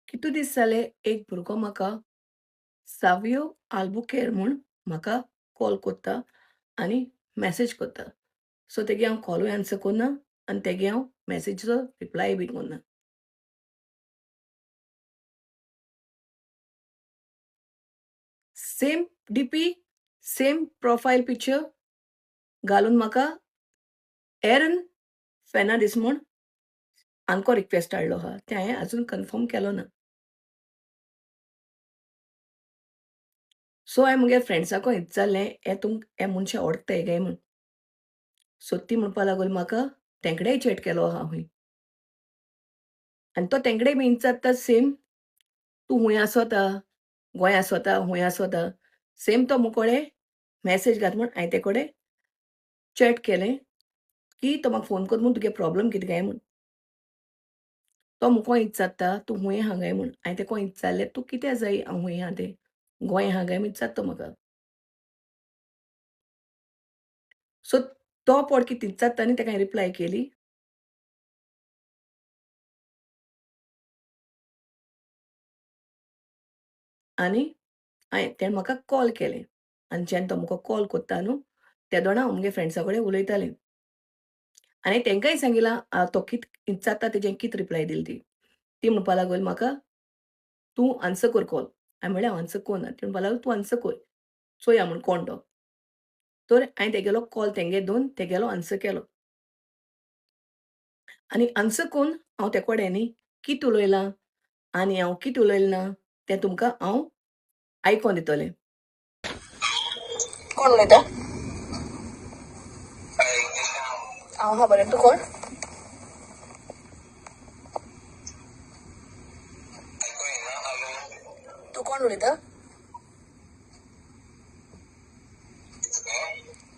कितू दीस जाले एक भुरगो म्हाका सावियो आल्बुकेर म्हूण म्हाका कॉल कोत्ता आनी मॅसेज कोत्ता. सो तेगे हांव कॉलूय आन्सर कोन्ना आनी तेगे हांव मॅसेजीचो रिप्लाय बी कोन्ना. Same D P, same profile picture घालून म्हाका एरन फेर्नांडीस म्हूण आमको रिक्वेस्ट हाडलो आहा, तें हांवें अजून कन्फर्म केलो ना. सो हांवें मुगे फ्रेंड्साको विचारलें, हे तुम हे मनशा वळखताय काय म्हूण. सो ती म्हणपा लागली म्हाका तेंकडेय चॅट केलो आहा हूंय. आनी तो तेंकडे बी विचारता सेम, तूं हूंय आसोता, गोंय आसोता, हूंय आसोता, सेम तो मुकोडे मॅसेज घात म्हूण हांवें ते कडेन चॅट केलें की तो म्हाका फोन कर म्हूण तुगे प्रॉब्लम कितें काय म्हूण. तो मुको विचारता तूं हूंय आहा काय म्हूण. हांवें तेका विचारलें तूं कित्याक जाय हांव हूंय आहा तें, गोंय आहा काय म्हूण विचारता तो म्हाका. सो तो पोड कितें विचारता न्ही तेका हांवें रिप्लाय केली. आनी हांवें तेणें म्हाका कॉल केलें आनी जेन्ना तो म्हाका कॉल कोत्ता न्हू तेदोणा हांव मुगे फ्रेंड्सा कडेन उलयतालें आनी तेंकांय सांगिलां तो कित विचारता तेजें कित रिप्लाय दिली ती. ती म्हणपा लागली म्हाका तूं आन्सर कर कॉल. हांवें म्हणलें हांव आन्सर कोन्ना. ती म्हणपा लागली तूं आन्सर कर, चोया म्हूण कोण तो. तर हांवें तेगेलो कॉल तेंगे दोन तेगेलो आन्सर केलो आनी आन्सर कोन्न हांव ते कडेन न्ही कित उलयलां आनी हांव कित उलयलें ना तें तुमकां हांव आयकोन दितलें. कोण उलयता? हांव हा बरें, तूं कोण? तूं कोण उलयता?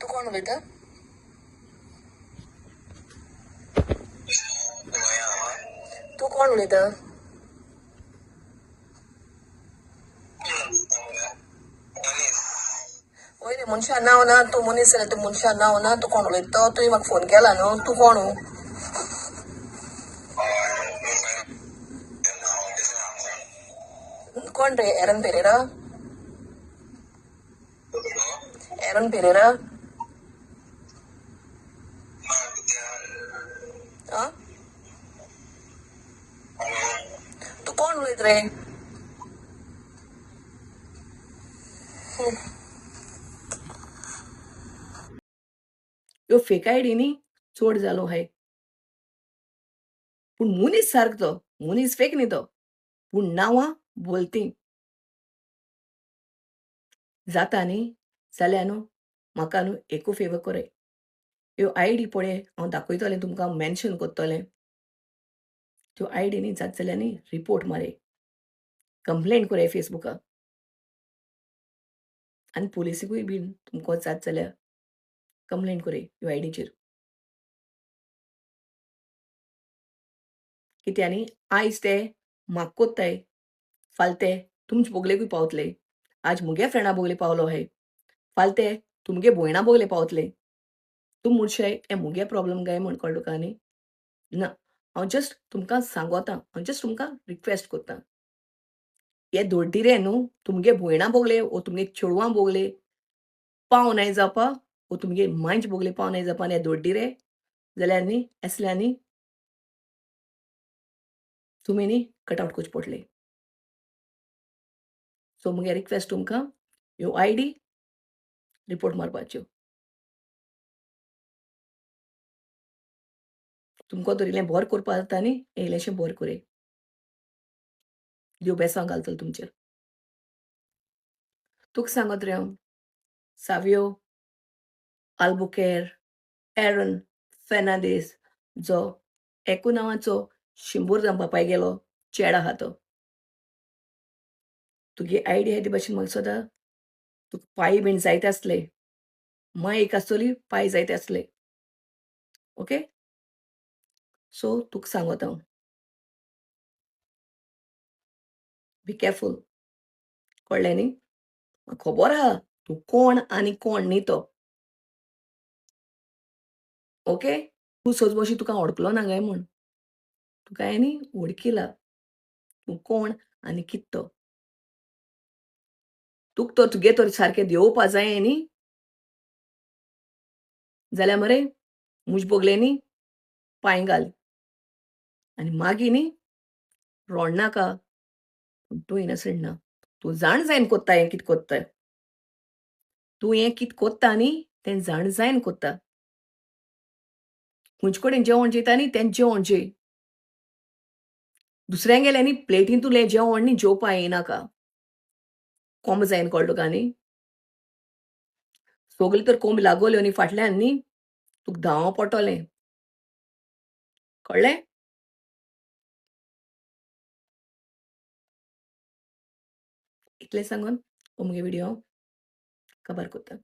तूं कोण उलयता? तूं कोण उलयता? वय रे मनशा नांव ना, तूं मनीस जाल्यार तूं मनशा नांव ना, तूं कोण उलयता? तुवें म्हाका फोन केला न्हू, तूं कोण? कोण रे? एरन पेरेरा? एरन पेरेरा? आं, तूं कोण उलयत रे? ह्यो फेक आयडी न्ही चड जालो हाय. पूण मनीस सारको तो, मनीस फेक न्ही तो, पूण नांवां बोलती जाता न्ही जाल्यार न्हू म्हाका न्हू एकू फेवर कोराय, ह्यो आयडी पळय हांव दाखयतलें तुमकां, मेन्शन कोत्तोलें, त्यो आयडी न्ही जात जाल्यार न्ही रिपोर्ट मारय, कंप्लेन कोराय फेसबुकार आनी पुलिसीकूय बीन तुमकां जात जाल्यार कंप्लेन कोराय ह्यो आयडीचेर. कित्याक न्ही आयज ते म्हाका कोत्ताय, फाल्यां ते तुमचे बोगलेकूय पावतले. आज मुगे फ्रेंडा बोगले पावलो हाय, फाल्यां ते तुमगे भयणा बोगले पावतले. तूं म्हणशाय हे मुगे प्रॉब्लम काय म्हण, कळ्ळें तुका न्ही? ना, हांव जस्ट तुमकां सांगोता, हांव जस्ट तुमकां रिक्वेस्ट कोत्ता, हे दोड्डिरे न्हू तुमगे भयणा बोगले वो तुमगे चेडवां बोगले पाव नाय जावपा वो तुमगे मांयचे बोगले पाव नाय जावपा हे दोड्डिरे जाल्यार न्ही असल्या न्ही तुमी न्ही कट आवट करचें पडटलें. सो मुगे रिक्वेस्ट तुमकां ह्यो आयडी रिपोर्ट मारपाच्यो. तुमकां तर इल्लें बरें करपा जाता न्ही, हें इल्लेंशें बरें कोरय, देव बेसांव घालतलो तुमचेर. तुका सांगत रे हांव, सावियो आल्बुकेर एरन फेर्नांडीस जो एकू नांवाचो शिंबूर जावन बापाय गेलो चेडो आहा तो. तुगे आयडी आहा ते भाशेन म्हाका दिसता तुका पांय बीन जायते आसले, मांय एक आसतली, पांय जायते आसले. ओके, सो तुका सांगोता हांव, बी केरफूल, कळ्ळें न्ही? म्हाका खबर आहा तूं कोण आनी कोण न्ही तो. ओके, तूं सजमशी तुका वळखलो ना काय म्हूण, तुका हांवें न्ही वळखिला. तूं कोण आनी कित तो. तुक तर तुगे तर सारकें देंवोवपा जायें न्ही जाल्यार मरे म्हज बोगले न्ही पांय घाल आनी मागीर न्ही रोडनाका. पूण तूं इनसंट ना. तूं जाण जायन कोत्ता हें कित कोत्ता. तूं हें कित कोत्ता न्ही तें जाण जायन कोत्ता. खंयचे कडेन जेवण जेयता न्ही तें जेवण जेय. दुसऱ्यांगेलें न्ही प्लेटींतुलें जेवण न्ही जेवपा येयनाका. कोंब जायन कळ्ळें तुका न्ही? सोगलें तर कोंब लागोल्यो न्ही फाटल्यान न्ही तुका धांवो पडटलें. कळ्ळें? इतलें सांगून हो मुगे विडियो हांव काबार कोत्ता.